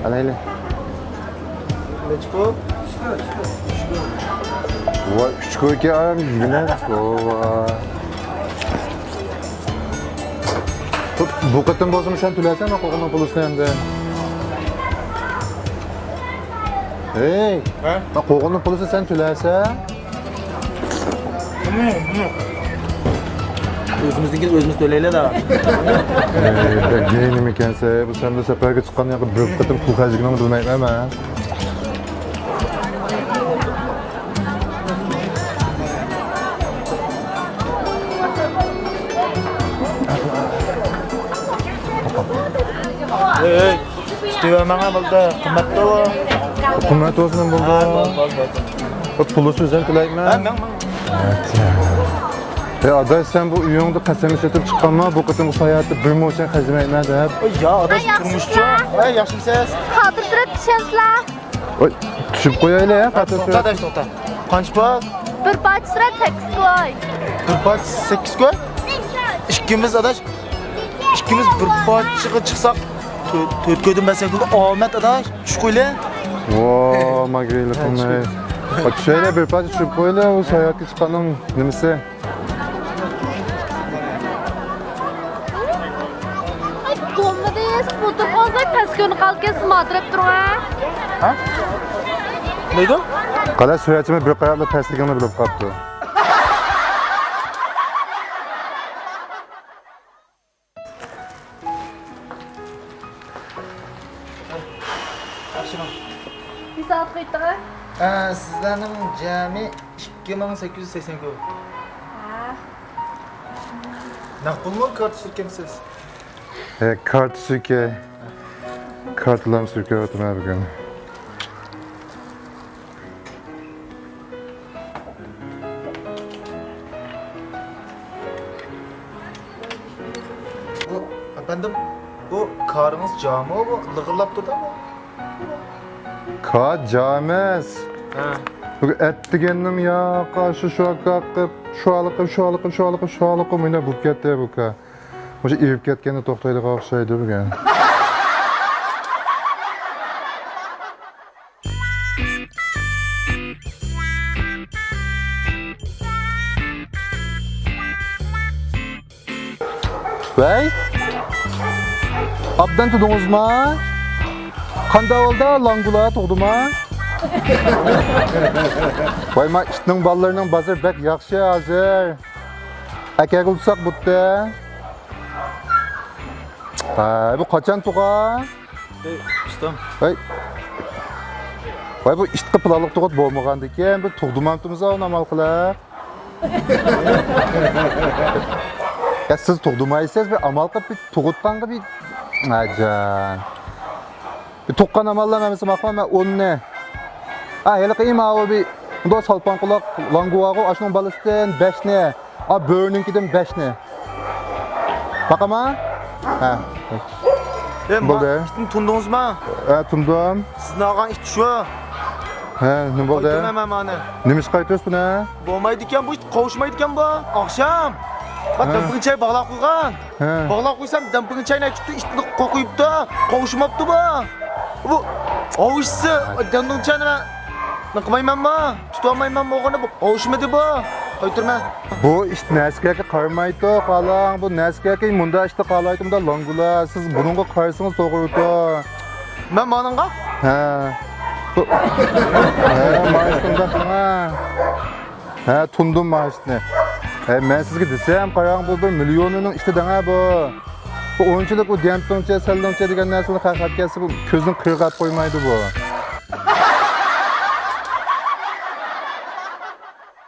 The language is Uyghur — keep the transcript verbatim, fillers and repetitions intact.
قارايلى. نەچچە پۇل؟ ۋاي، ئۈچ كويكا ئارام يۈز مىڭ. ۋاي. بۇ، بۇ قېتىم بولسىمۇ سەن تۆلەيسەن، مەن قوغۇننىڭ پۇلىسىنى ئەمدى. ھەي، ھە؟ مەن قوغۇننىڭ پۇلىسىنى سەن تۆلەيسەن. ئۆزىمىزنىڭكىنى ئۆزىمىز تۆلەيلى-دە. ئەي، بەك نېمىكەنسەن، بۇ سەن بىلەن سەپەرگە چىققان ياقى بىر قېتىم پۇل خەجلىگىنىڭنى بىلمەيمەن مەن. ئەي، ئەي. كۈتۈۋەرمەڭە بولدى، قىممەتتۇ. قىممەت بولسۇن بولدى. ھە، بولدى، بولدى، بولدى. بۇ پۇلى سۆزەن تىلەيمەن. ھە، مەن، مەن. ئەي ئاداش، سەن بۇ ئۆيۈڭدە قەسەم ئىشلىتىپ چىققانما، بۇ قېتىمقى ساياھەتتە بىر موچەن خەجلىمەيمەن دەپ؟ ئەي يا ئاداش، ھە، تۇرمۇشچۇ. ياخشىسىز. ھە، ياخشىمسىز؟ خاتىرە سۈرەتكە چۈشەمسىلەر؟ ۋاي، چۈشۈپ قويايلى، ھە، خاتىرە سۈرەت. توختا ئاداش، توختا. قانچە پۇل؟ بىر پارچە سۈرەت سەككىز كوي. بىر پارچە سەككىز كوي؟ ئىككىمىز ئاداش، ئىككىمىز بىر پارچىغا چىقساق، تۆ-، تۆت كويدىن بەرسەك بولىدۇ. ئامەت ئاداش، چۈش قويلى. ۋا، ماگرىلىقىم، ھە، ئەي. چۈش. چۈشەيلى، بىر پارچە چۈشۈپ قويلى، ئۇ ساياھەتكە چىققاننىڭ نېمىسى. ئاي، بولمىدى، سىز ئولتۇرۇپ قالساق، پەس كۆرۈنۈپ قالىدىكەنسىز، ماتىرەپ تۇرۇڭ، ھە؟ ھە؟ نېمە دېدىڭ؟ قالا سۈرەتچىمۇ بىر قاراپلا پەسلىكىڭنى بىلىپ قاپتۇ. ياخشىمۇ؟ ھېسابقا قايتتىڭ ھە؟ ئە، سىزلەرنىڭ جەمئىي ئىككى مىڭ سەككىز يۈز سەكسەن كوي. ھە. نەق پۇلمۇ كارتا سۈركەمسىز؟ ھە، كارتا سۈركەي. كارتىلارنى سۈركەۋاتىمەن بۈگۈن. بۇ، ئەپەندىم، بۇ كارىڭىز جامۇ بۇ؟ لىغىرلاپ تۇردا بۇ؟ كار جا ئەمەس. ھە. بۇ ئەتىگەننىڭ ياقا شۇ شۇ قىپ، شۇ قىپ، شۇ قىپ، شۇ قىپ، شۇ قىپ، مۇنداق بولۇپ كەتتى بۇ كار. مۇشۇ ئېرىپ كەتكەندە توختايدىغان ئوخشايدۇ بۈگۈن. ۋەي! ئابدان تۇدۇڭىزما؟ قانداق ئەھۋالدا، لانگۇلار تۇغدىما؟ ۋاي، ما ئىتنىڭ بالىلىرىنىڭ بازىرى بەك ياخشى ھازىر. ئەكەگىلى تۇرساق بۇتتى. ھە، بۇ قاچان تۇغا؟ ئەي، ئۇستام. ۋاي. ۋاي، بۇ ئىتقا پىلانلىق تۇغۇت بولمىغاندىكىن، بىر تۇغدۇرمامتىمىز ئاۋۇ ئامال قىلىپ. يا، سىز تۇغدۇرمايسىز، بىر ئامال قىلىپ، بىر تۇغۇتقانغا بىر، ئاجان. بىر تۇغقان ئاماللام ئەمىسە، ماقۇل، مەن ئوننى. ھە، ھېلىقى ئىماۋۇ بىر، مۇنداق سالپان قۇلاق لانگۇۋاغۇ، ئاشۇنىڭ بالىسىدىن بەشنى. ئا، بۆرىنىڭكىدىن بەشنى. باقاما؟ ھە. ئە، بولدى. ئىتنى تونۇدىڭىزما؟ ھە، تونۇدۇم. سىزنى ئالغان ئىت شۇ. ھە، نېمە بولدى؟ قايتۇرمايمەن مانا. نېمە ئىش قايتۇرسىز بۇنى؟ بولمايدىكەن بۇ ئىت، قوۋۇشمايدىكەن بۇ. ئاخشام. بۇ ھە. دەمپىڭچاي باغلاپ قويغان. ھە. باغلاپ قويسام، دەمپىڭچاينى ئەكېتىپتۇ، ئىتنى قوقۇيۇپتۇ، قوۋۇشماپتۇ بۇ. بۇ، ئاۋۇشسى، دەمپىڭچاينى مەن نېمە قىلمايمەنمۇ؟ تۇتالمايمەنمۇ ئوغرىنى، بۇ قوۋۇشمىدى بۇ. قايتۇرما. بۇ ئىت نەرسىگە قارىمايدۇ، خالاڭ. بۇ نەرسىگە مۇنداق ئىتنى قالايتىمدا لانگۇلا. سىز بۇنىڭغا قارىسىڭىز توغرىدۇ. مەن مانىڭغا؟ ھە. بۇ، ھە، مايسىڭدا قىلما. ھە، تونۇدۇم ما ئىتنى. ھە، مەن سىزگە دېسەم، قاراڭ، بۇ بىر مىليونېرنىڭ ئىتى دەڭە بۇ. بۇ ئۇنچىلىك ئۇ دەمپىڭچە، سەلدىڭچە دېگەن نەرسىلەرنى خەق ئەتكەنسە، بۇ كۆزنىڭ قىرىغا ئەپ قويمايدۇ بۇ.